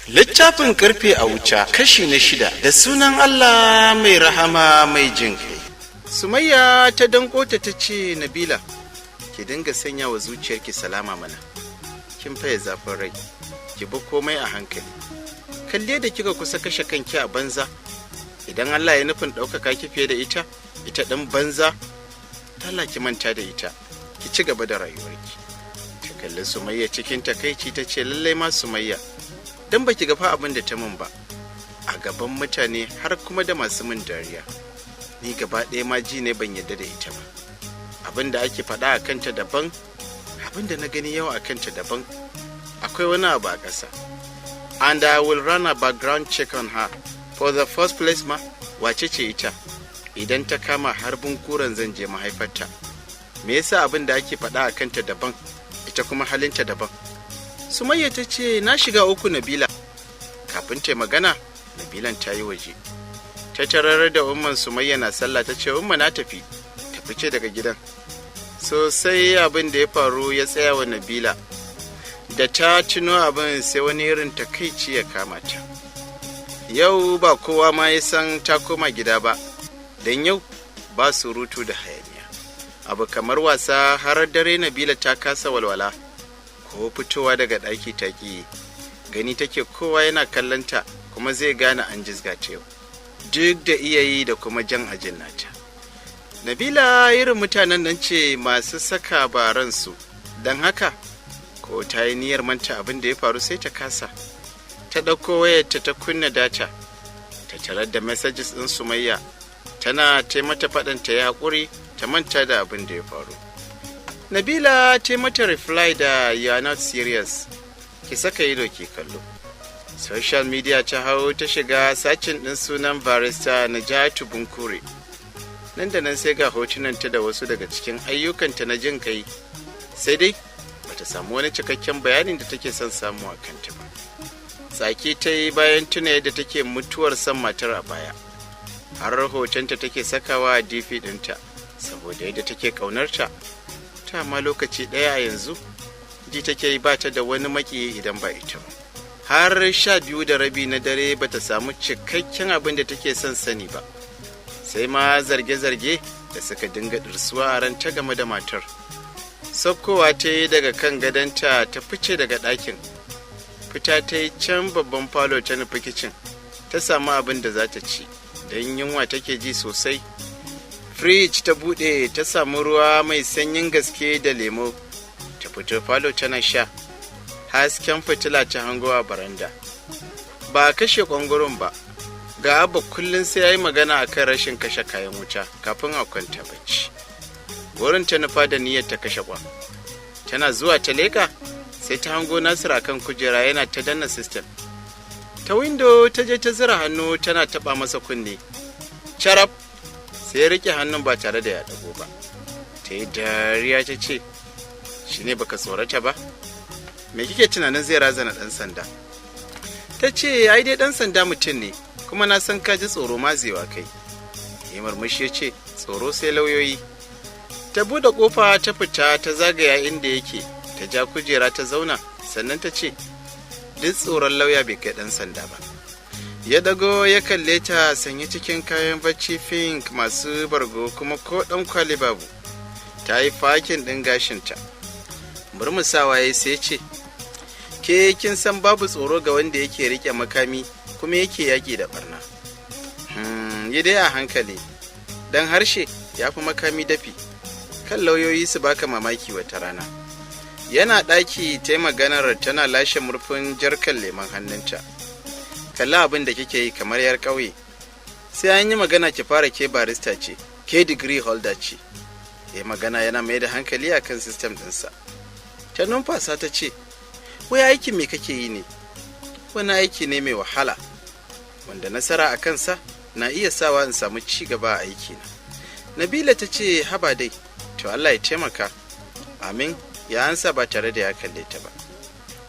Littafin Karfe a Wuta, kashi na shida, da sunan Allah mai rahama mai jin kai. Sumayya ta danko ta, ta ce, "Nabila, ki dinga sanya wa zuciyarki salama mana. Kin faye zafin rai, ki bi komai a hankali. Kalle da kika kusa kashe kanki a banza. Idan Allah ya nufin ɗaukaka ki fiye da ita, ita ɗin banza, tala ki manta da ita, ki ci gaba da rayuwarki." Ta kalli Sumayya cikin takaici, ta ce, "Lallai ma Sumayya, dan baki ga fa abin da ta min ba a gaban mutane, har kuma da masu min dariya. Ni gaba ɗaya ma ji ne ban yadda da ita ba. Abin da ake faɗa a kanta daban, abin da na gani yau a kanta daban. Akwai wani abu a ƙasa, and I will run a background check on her for the first place. Ma wace ce ita? Idan ta kama harbin kuran, zan je mahaifarta. Me yasa abin da ake faɗa a kanta daban, ita kuma halinta daban?" Sumayya ta ce, "Na shiga uku, Nabila." Kafin ta magana, Nabilan ta yi waje. Ta tarar da umman Sumayya na sallah. Ta ce, "Umma, na tafi." Ta fice daga gidan. Sosai abin da ya faru ya tsaya wa Nabila. Da ta tuno abin, sai wani irin takaici ya kama ta. Yau ba kowa ma ya san ta koma gida ba, don yau ba surutu da hayaniya. Abu kamar wasa, har dare Nabila ta kasa walwala. Ko fitowa daga ɗaki ta ƙi, gani take kowa yana kallonta kuma zai gane an jizga ta yau, duk da iya yi da kuma jan ajin nata. Nabila irin mutanen nan ce masu saka baransu, don haka ko ta yi niyyar manta abin da ya faru, sai ta kasa. Ta ɗauko wayarta, ta kunna data, ta tarar da messages ɗin Sumayya tana ta mata faɗin ta yi haƙuri, ta manta da abin da ya faru. Nabila ta mata reply da "You are not serious, ki saka ido ki kallo." Social media ta hau, ta shiga searching ɗin sunan Barista Najatu Bunkure. Nan da nan sai ga hotunanta da wasu daga cikin ayyukanta na jin kai. Sai dai bata samu wani cikakken bayanin da take son samu a kanta ba. Tsaki ta yi bayan tuna yadda take mutuwar son matar a baya, har hotonta take sakawa a DP ɗinta saboda yadda take ƙaunarta ta. Ma lokaci ɗaya a yanzu ji take yi bata da wani maƙiyi idan ba ita ba. Har 12:30 na dare bata samu cikakken abin da take son sani ba, sai ma zarge-zarge da suka dinga ɗirsuwa a ranta game da matar. Saukowa ta yi daga kan gadonta, ta fice daga ɗakin. Fita ta yi can babban falo, ta nufi kicin, ta samu abin da za ta ci don yunwa take ji sosai. Firij ta buɗe, ta samu ruwa mai sanyin gaske da lemo. Ta fito falo tana sha. Hasken fitila ta hango a baranda. Ba a kashe kwangurin ba. Ga Abba kullum sai ya yi magana a kan rashin kashe kayan wuta kafin a kwanta bacci. Wurin ta nufa da niyyar ta kashe kwan. Tana zuwa ta leka, sai ta hango Nasir a kan kujera yana ta danna system. Ta window ta je ta zira hannu tana taba masa kunne. Carab sai ya rike hannun ba tare da ya dago ba. Ta yi dariya, ta ce, "Shi ne baka tsorata ba? Me kike tunanin zai razana ɗan sanda?" Ta ce, "Ai dai ɗan sanda mutum ne, kuma na san ka ji tsoro mazewa kai." Ya murmushi ya ce, "Tsoro sai lauyoyi." Ta buɗe ƙofa ta fita, ta zagaya inda yake, ta ja kujera ta zauna, sannan ta ce, "Duk tsoron lauya bai kai ɗan sanda ba." Ya dago ya kalle ta, sanye cikin kayan bacci pink masu bargo, kuma ko ɗan kwali babu. Ta yi fakin ɗin gashinta. Murmusawa ya, sai ce, "Ke kin san babu tsoro ga wanda yake rike makami kuma yake yaƙi da barna. Yi dai a hankali, don harshe ya fi makami dafi. Kan lauyoyi su baka mamaki wata rana." Yana ɗaki ta maganar tana lashe murfin jarkan lemon hannunta. "Kalli abin da kike yi kamar yar ƙauye. Sai an yi magana ki fara ke barista ce, ke degree holder ce." Ya magana yana mai da hankali a kan system ɗinsa. Ta numfasa, ta ce, "Wai aikin me kake yi ne?" "Wani aiki ne mai wahala, wanda nasara a kansa na iya sawa in samu ci gaba a aikina." Nabila ta ce, "Haba dai, to Allah ya taimaka." "Amin," ya ansa ba tare da ya kalle ta ba.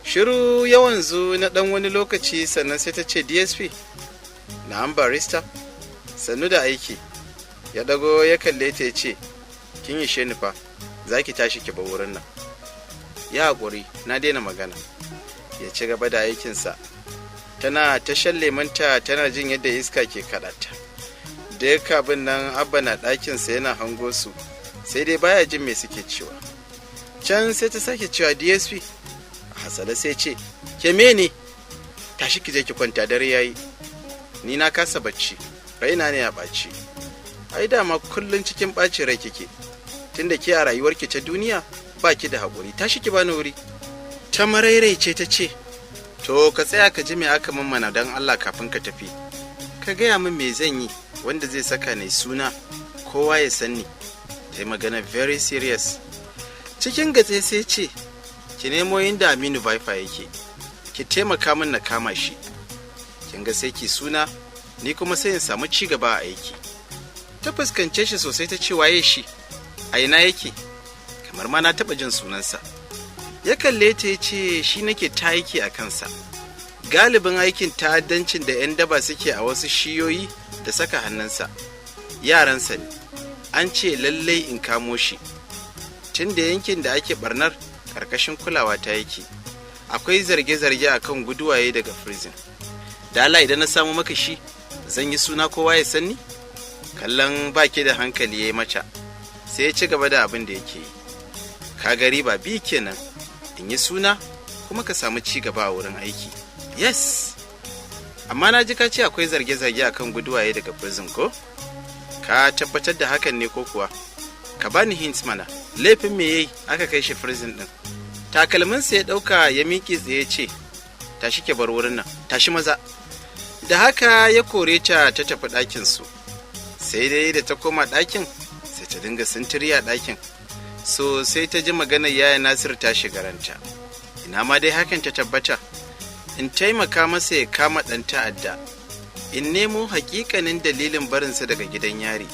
Shiru ya wanzu na ɗan wani lokaci, sannan sai ta ce, "DSP." "Na'am, barista." "Sannu da aiki." Ya dago ya kalle ta, ya ce, "Kin ishe ni fa, za ki tashi ki bar wurin nan." "Ya haƙuri, na daina magana." Ya ci gaba da aikinsa. Tana ta shan lemanta, tana jin yadda iska ke kaɗata. Da ya abin nan, Abba na ɗakinsa yana hango su, sai dai baya jin me suke cewa. Can sai ta sake cewa, "DSP." A hasale sai ce, "Ke me ne? Tashi ki je ki kwanta, dare yayi. Ni na kasa bacci, raina ne ya ɓaci." "Ai dama kullum cikin ɓacin rai kike, tunda ke a rayuwarki ta duniya ba ki da haƙuri. Tashi ki bani wuri." Ta ce ta ce, "To, ka tsaya ka ji me aka min mana don Allah kafin ka tafi. Ka gaya min me zan yi wanda zai saka ni suna, kowa ya san ni." Ta yi magana very serious. Cikin gatse sai ce, "Ki nemo inda Aminu Viper yake, ki taimaka min na kama shi. Kin ga sai ki suna, ni kuma sai in samu ci gaba a aiki." Ta fuskance shi sosai ta ce, "Waye shi? A ina yake? Kamar ma na taɓa jin sunansa." Ya kalle ta ya ce, "Shi nake ta aiki a kansa. Galibin aikin ta'addancin da 'yan daba suke a wasu shiyoyi da saka hannunsa. Yaransa ne. An ce lallai in kamo shi, tun da yankin da ake barnar karkashin kulawa ta yake. Akwai zarge-zarge a kan guduwaye daga prison. Da Allah, idan na samu maka shi, zan yi suna, kowa ya sanni." Kallon baki da hankali ya yi mata, sai ya ci gaba da abin da yake yi. "Ka gari ba bi kenan, in yi suna kuma ka samu ci gaba a wurin aiki." "Yes, amma na ji ka ce akwai zarge-zarge akan guduwaye daga prison, ko ka tabbatar da hakan ne ko kuwa? Ka bani hints mana. Laifin me yayi aka kai shi prison din?" Takalminsa ya ɗauka ya miƙe tsaye ce, "Tashi ke bar wurin nan, tashi maza." Da haka ya kore ta, ta tafi ɗakinsu. Sai dai da ta koma ɗakin, sai ta dinga sintiri a ɗakin. So sai ta ji maganar Yaya Nasir ta shiga ranta. Ina ma dai hakan ta tabbata, in taimaka masa ya kama ɗan ta'adda, in nemo hakikanin dalilin barinsa daga gidan yari.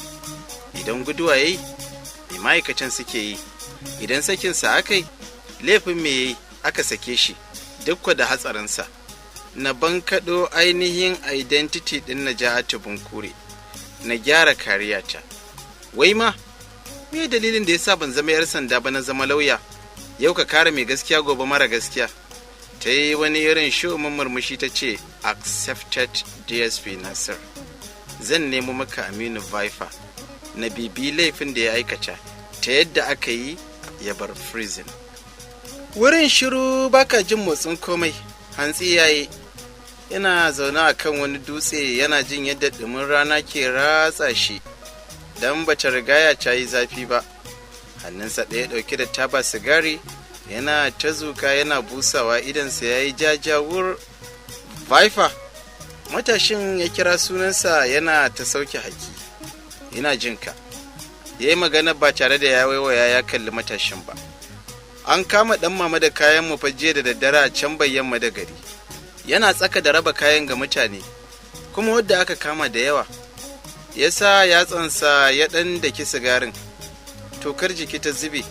Idan guduwa yayi, me ma'aikatan suke yi? Idan sakinsa aka yi, laifin me yayi aka sake shi duk da hatsarinsa? Na bankaɗo ainihin identity ɗin Naja'atu Bunkure, na gyara kariyata. Wai ma me dalilin da yasa ban zama 'yar sanda ba, na zama lauya? Yau ka kare mai gaskiya, gobe mara gaskiya. Ta yi wani irin shu'umin murmushi ta ce, "Accepted, DSP Nasir. Zan nemo maka Aminu Viper, na bibi laifin da ya aikata, ta yadda aka yi ya bar prison." Wurin shiru, baka jin motsin komai. Hantsi yayi. Yana zaune a kan wani dutse, yana jin yadda ɗumin rana ke ratsa shi, don bata rigaya ta yi zafi ba. Hannunsa ɗaya ɗauke da taba sigari, yana ta zuka yana busawa, idansa ya yi jajawur. "Viper!" Matashin ya kira sunansa yana ta sauke haki. "Ina jinka." Ya yi magana ba tare da ya waiwaya ya kalli matashin ba. "An kama ɗan mama da kayan mu jiya da daddare a can yamma da gari. Yana tsaka da raba kayan ga mutane, kuma wadda aka kama da yawa." Ya sa yatsansa ya ɗan daki sigarin, tokar jiki ta zube.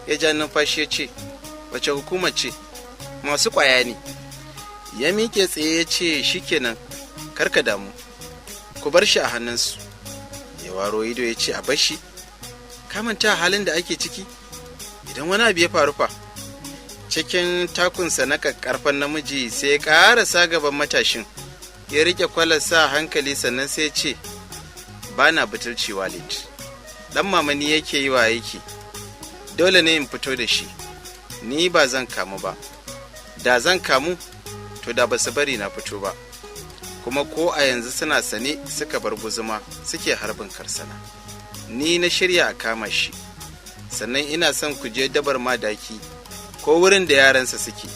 Ya ja numfashi ya ce, "Wace hukuma ce? Masu ƙwaya ne." Ya miƙe tsaye ya ce, "Shikenan, karka damu, ku bar shi a hannunsu." Ya waro ido ya ce, "A bar shi? Ka manta halin da ake ciki? Idan wani abu ya faru fa?" Cikin takunsa na kakkarfan namiji sai ya ƙarasa gaban matashin, ya rike kwalarsa hankali, sannan sai ce, "Ba na butulci, Walid. Dan mamani yake yi wa aiki, dole ne in fito da shi. Ni ba zan kamu ba. Da zan kamu, to da ba su bari na fito ba. Kuma ko a yanzu suna sane suka bar guzuma suke harbin karsana. Ni na shirya a kama shi. Sannan ina son ku je Dabar Madaki ko wurin da yaransa suke,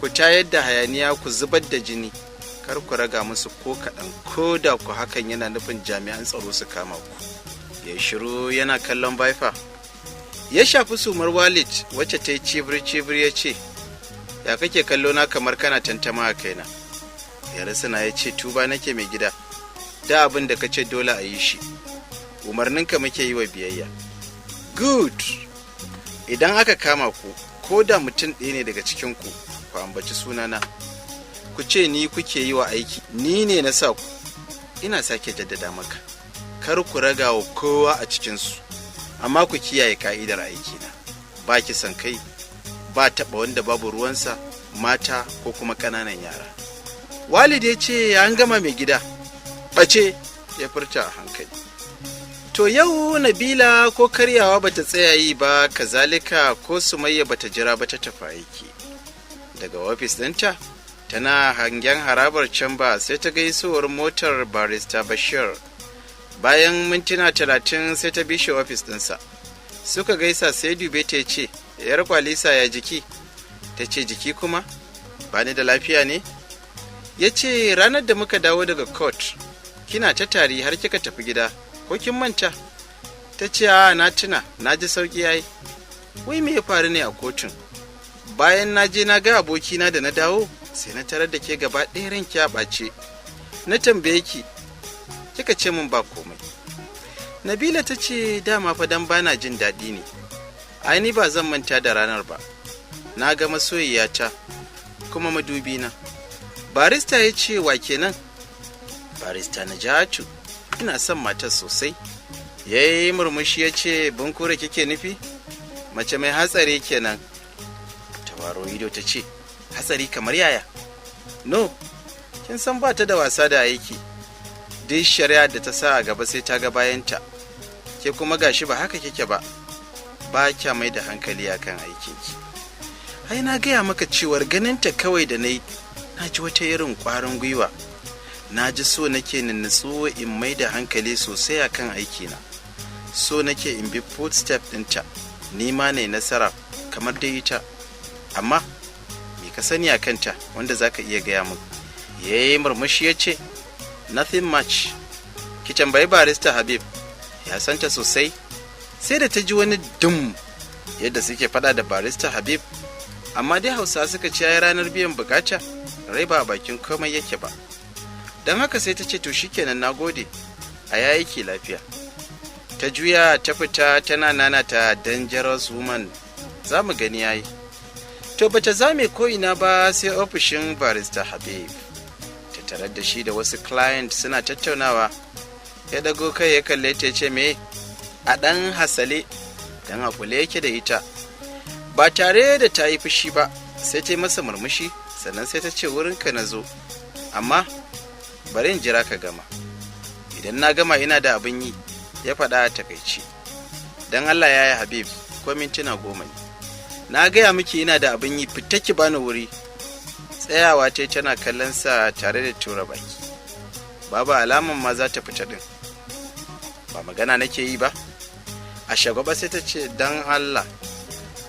ku tayar da hayaniya, ku zubar da jini. Kar ku raga musu ko kaɗan, ko da ku hakan yana nufin jami'an tsaro su kama ku." Ya shiru yana kallon Viper. Ya shafi sumar Walid wacce ta yi cibir-cibir, ya ce, "Ya kake kallo na kamar kana tantama a kaina?" Ya rusuna ya ce, "Tuba nake, mai gida. Da abin da ka ce dole a yi shi. Umarninka muke yi wa biyayya." "Good. Idan aka kama ku, ko da mutum ɗaya ne daga cikinku, ku ambaci sunana, ku ce ni kuke yi wa aiki, ni ne na sa ku. Ina sake jaddada maka, kar ku raga wa kowa a cikinsu, amma ku kiyaye ka'idar aikina: ba kisan kai, ba taɓa wanda babu ruwansa, mata ko kuma ƙananan yara." Walid ya ce, "An gama, mai gida." "Ɓace," ya furta a hankali. To yau Nabila ko karyawa bata tsaya yi ba, kazalika ko Sumayya bata jira ba, ta tafi aiki. Daga ofis ɗinta tana hangen harabar can ba sai ta ga isowar motar Barista Bashir. Bayan mintuna 30 sai ta bi shi ofis ɗinsa. Suka gaisa, sai dube ta ce, "Yar kwalisa, ya jiki?" Ta ce, "Jiki kuma? Ba ni da lafiya ne?" Ya ce, "Ranar da muka dawo daga court kina ta tari har kika tafi gida, ko kin manta?" Ta ce, "A, na tuna, na ji sauki yayi. Wai me ya faru ne a kotun? Bayan na je na ga abokina, da na dawo sai na tarar da ke gaba ɗaya ranki a ɓace. Na tambaye ki, kika ce min ba komai." Nabila ta ce, "Dama fa dan bana jin daɗi ne. Ai ni ba zan manta da ranar ba. Na ga masoyiyata kuma madubina." Barista ya ce, "Wa kenan?" "Barista Najatu, ina son matar sosai." Ya yi murmushi ya ce, "Bunkure kike nufi? Mace mai hatsari kenan." Ta waro ido ta ce, "Hatsari kamar yaya?" "No, kin san ba ta da wasa da aiki. Duk shari'a da ta sa a gaba sai ta ga bayanta. Ke kuma gashi ba haka kike ba, ba kya mai da hankali akan aikinki. Ai na gaya maka cewar ganinta kawai da na yi, na ji wata irin ƙwarin gwiwa. Na ji so nake nutsu in mai da hankali sosai akan aikina. So nake in bi footstep ɗinta, ni ma ne nasara kamar dai ita. Amma me ka sani a kanta wanda za ka iya gaya min?" Ya yi murmushi ya ce, "Nothing much. Ki tambayi Barista Habib, ya santa sosai." Sai da ta ji wani dum yadda suke fada da Barista Habib. Amma dai Hausa suka ce ai ranar biyan bukata rai ba a bakin komai yake ba. Don haka sai ta ce, "To shikenan, na gode, a yayi ki lafiya." Ta juya ta fita tana nanata, "Dangerous woman, za mu gani yayi." To bata zame ko'ina ba sai ofishin Barista Habib. Ta tarar da shi da wasu client suna tattaunawa. Ya dago kai ya kalle ta, ce, "Me?" A ɗan hasale, don a kule yake da ita. Ba tare da ta yi fushi ba, sai ta yi masa murmushi, sannan sai ta ce, "Wurinka na zo, amma bari in jira ka gama." "Idan na gama ina da abin yi," ya faɗa a takaici. "Don Allah, yaya Habib, ko mintuna 10 ne." "Na gaya miki ina da abin yi, fita ki bani wuri." Tsayawa ta tana kallon sa tare da tura baki, babu alaman ma za ta fita din. "Ba magana nake yi ba?" A shagwaba sai ta ce, "Don Allah."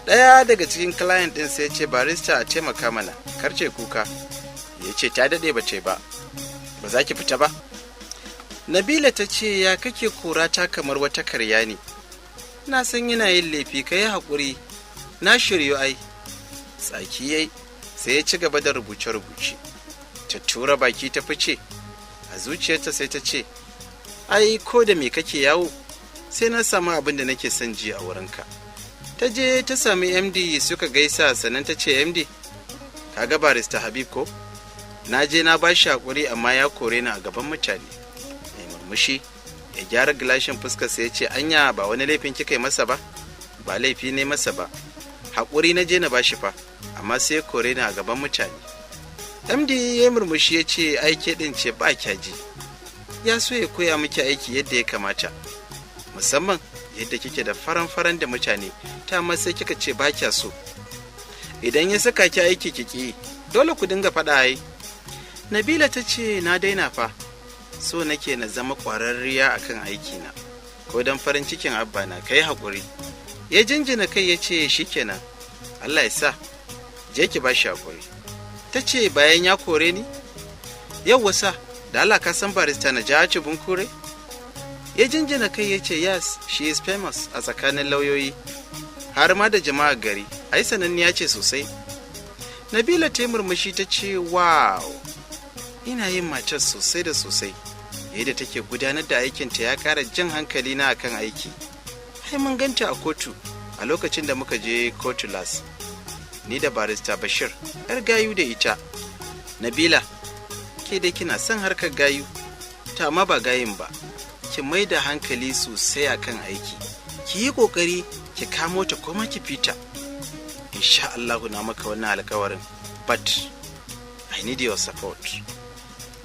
Ɗaya daga cikin client ɗin sai ce, "Barista, a taimaka mana, karce kuka." Ya ce, "Ta daɗe ba ce ba, ba za ki fita ba?" Nabila ta ce, "Ya kake kora ta kamar wata karya ne? Na san yana yin laifi, ka yi haƙuri, na shiryu ai." Tsaki yayi, sai ya ci gaba da rubuce-rubuce. Ta tura baki ta fice. A zuciyarta sai ta ce, "Ai ko da me kake yawo, sai na samu abin da nake son ji a wurinka." Ta je ta sami MD, suka gaisa, sannan ta ce, "MD, ka ga Barista Habib ko? Na je na ba shi haƙuri, amma ya kore ni a gaban mutane." Mai murmushi ya gyara gilashin fuskar sai ya ce, "Anya ba wani laifin kika yi masa ba?" "Ba laifi ne masa ba, haƙuri na je na bashi fa, amma sai ya kore ni a gaban mutane." MD ya murmushi ya ce, "Aike ɗin ce ba kya ji. Ya so ya koya miki aiki yadda ya kamata, musamman yadda kike da faran-faran da mutane ta, amma sai kika ce ba kya so. Idan ya saka ki aiki kiki, dole ku dinga faɗa ai." Nabila ta ce, "Na daina fa, so nake na zama ƙwararriya akan aikina, ko don farin cikin Abba na. Kai haƙuri." Ya jinjina kai ya ce, "Shikenan, Allah ya sa. Je ki ba shi haƙuri." Ta ce, "Bayan ya kore ni?" "Yau wasa da Allah, ka san Barista Najatu Bunkure?" Ya jinjina kai ya ce, "Yes, she is famous a tsakanin lauyoyi har ma da jama'ar gari. Ai sananniya ce sosai." Nabila ta yi murmushi ta ce, "Wow, ina yin matar sosai da sosai. Yadda take gudanar da aikinta ya ƙara jan hankali na akan aiki. Ai mun ganta a kotu a lokacin da muka je kotu last, ni da Barista Bashir. Yar gayu da ita." "Nabila, ke dai kina son harkar gayu ta, amma ba gayin ba. Ki mai da hankali sosai akan aiki, ki yi kokari ki kamo ta kuma ki fita. Insha Allah na maka wannan alkawarin, but I need your support."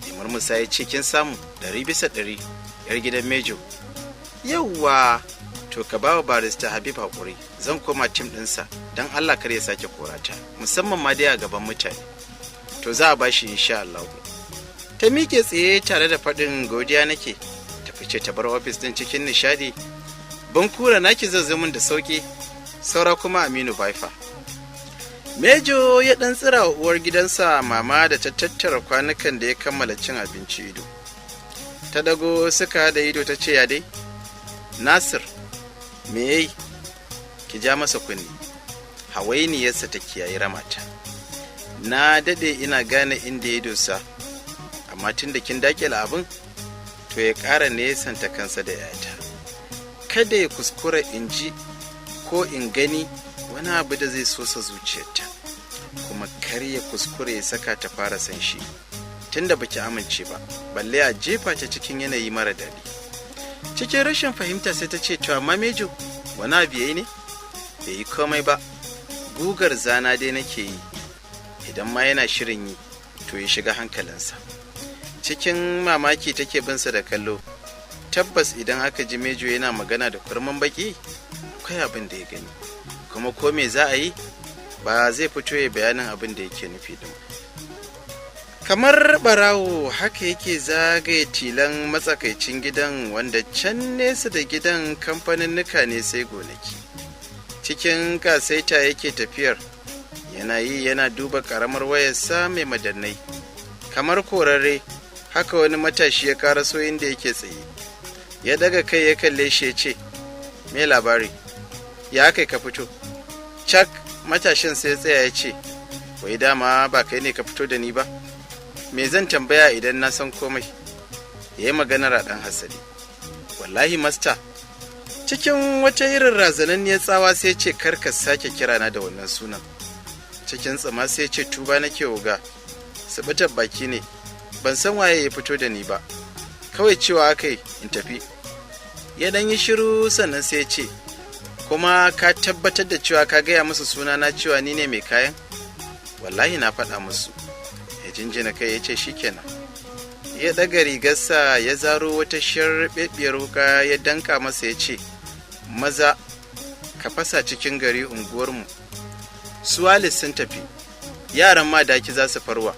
Ya murmusa ya ce, "Kin samu 100%, yar gidan Mejo. Yauwa, to ka ba wa Barista Habib haƙuri, zan koma team ɗinsa. Don Allah kar ya sake korata, musamman ma dai a gaban mutane." "To, za a bashi insha Allah." Ta miƙe tsaye tare da faɗin, "Godiya nake." Ta fice ta bar ofis ɗin cikin nishadi. Bankura naki zazzamin da sauƙi, saura kuma Aminu Baifa. Mejo ya ɗan tsira wa uwar gidansa Mama da ta tattara kwanukan da ya kammala cin abinci ido. Ta dago suka haɗa ido, ta ce, "Ya dai Nasir, me yayi? Ki ja masa kunni, hawainiyarsa ta kiyayi ramata. Na dade ina gane inda ya dosa, amma tun da kin dakile abin, to ya ƙara nesanta kansa da yata. Kada ya kuskura in ji ko in gani wani abu da zai sosa zuciyarta, kuma kar ya kuskure ya saka ta fara san shi, tunda baki amince ba, balle a jefa ta cikin yanayi mara daɗi." Cikin rashin fahimta sai ta ce, "To amma Mejo, wani abu yayi ne?" "Bai yi komai ba, gugar zana dai nake yi. Idan ma yana shirin yi, to ya shiga hankalinsa." Cikin mamaki take binsa da kallo. Tabbas idan aka ji Mejo yana magana da kurman baki, akwai abin da ya gani, kuma ko me za a yi, ba zai fito ya bayanin abin da yake nufi din. Kamar barawo haka yake zagaye tilan matsakaicin gidan, wanda can nesa da gidan kamfaninnika ne sai gonaki. Cikin kasaita yake tafiyar, yana yi yana duba karamar wayarsa mai madannai. Kamar korarre haka wani matashi ya karaso inda yake tsaye. Ya daga kai ya kalle shi, ya ce, "Me labari? Ya kai ka fito?" Cak matashin sai tsaya ya ce, "Wai dama ba kai ne ka fito da ni ba? Me zan tambaya idan na san komai?" Ya yi maganar a ɗan hasali. "Wallahi master." Cikin wata irin razananniyar tsawa sai ce, "Kar ka sake kirana da wannan sunan." Cikin tsima sai ce, "Tuba nake oga, subutar baki ne. Ban san waye ya fito da ni ba, kawai cewa aka yi in tafi." Ya dan yi shiru, sannan sai ce, "Kuma ka tabbatar da cewa ka gaya musu sunana, cewa ni ne mai kayan?" "Wallahi na faɗa musu." Ya jinjina kai ya ce, "Shikenan." Ya ɗaga rigarsa ya zaro wata sharɓeɓɓiyar wuka ya danka masa, ya ce, "Maza ka fasa cikin gari unguwarmu. Su Alice sun tafi, yaran ma daki za su farwa.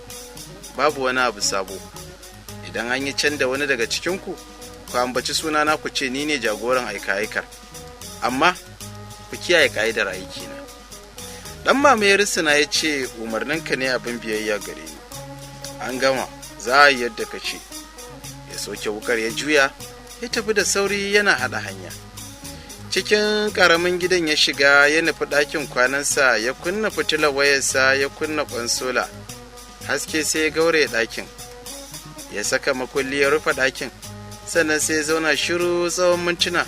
Babu wani abu sabo. Idan an yi can da wani daga cikinku, ku ambaci sunana, ku ce ni ne jagoran aika-aikar, amma ku kiyaye ka'idar aikina." Dan Mama ya risina ya ce, "Umarninka ne abin biyayya gare ni. An gama, za a yi yadda ka ce." Ya soke wukar, ya juya ya tafi da sauri yana haɗa hanya. Cikin ƙaramin gidan ya shiga, ya nufi ɗakin kwanansa, ya kunna fitilar wayarsa, ya kunna kwansola. Haske sai ya gauraye ɗakin. Ya saka makulli ya rufe ɗakin, sannan sai ya zauna shiru tsawon mintuna.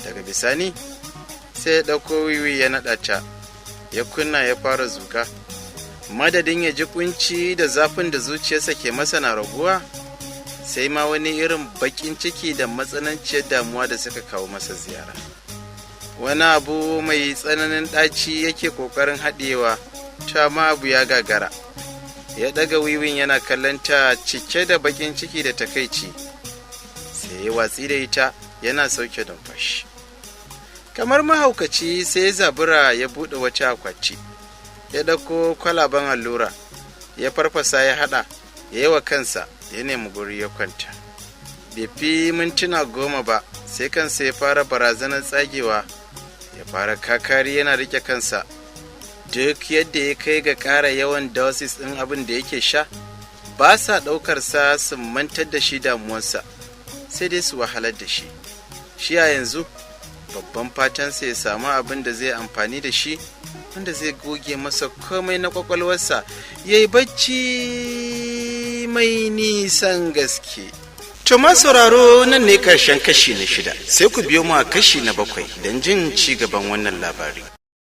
Daga bisani sai ya ɗauko wiwi ya naɗa ta, ya kunna, ya fara zuka. Madadin ya ji kunci da zafin da zuciyarsa ke masa na raguwa, sai ma wani irin baƙin ciki da matsananciyar damuwa da suka kawo masa ziyara. Wani abu mai tsananin ɗaci yake ƙoƙarin haɗewa, ta ma abu ya gagara. Ya ɗaga wiwin yana kallonta cike da baƙin ciki da takaici, sai ya watsi da ita yana sauke numfashi kamar mahaukaci. Sai ya zabura ya buɗe wata akwati, ya ɗauko kwalaban allura, ya farfasa, ya haɗa, ya yi wa kansa, ya nemi guri ya kwanta. Bai fi mintuna 10 ba, sai kansa ya fara barazanar tsagewa. Ya fara kakari yana rike kansa. Duk yadda ya kai ga ƙara yawan doses ɗin abin da yake sha, ba sa ɗaukar sa su mantar da shi damuwarsa, sai dai su wahalar da shi. Shi a yanzu babban fatansa ya samu abin da zai amfani da shi, wanda zai goge masa komai na kwakwalwarsa, ya yi bacci mai nisan gaske. To sauraro, nan ne karshen kashi na shida, sai ku biyo mu a kashi na bakwai don jin ci gaban wannan labari.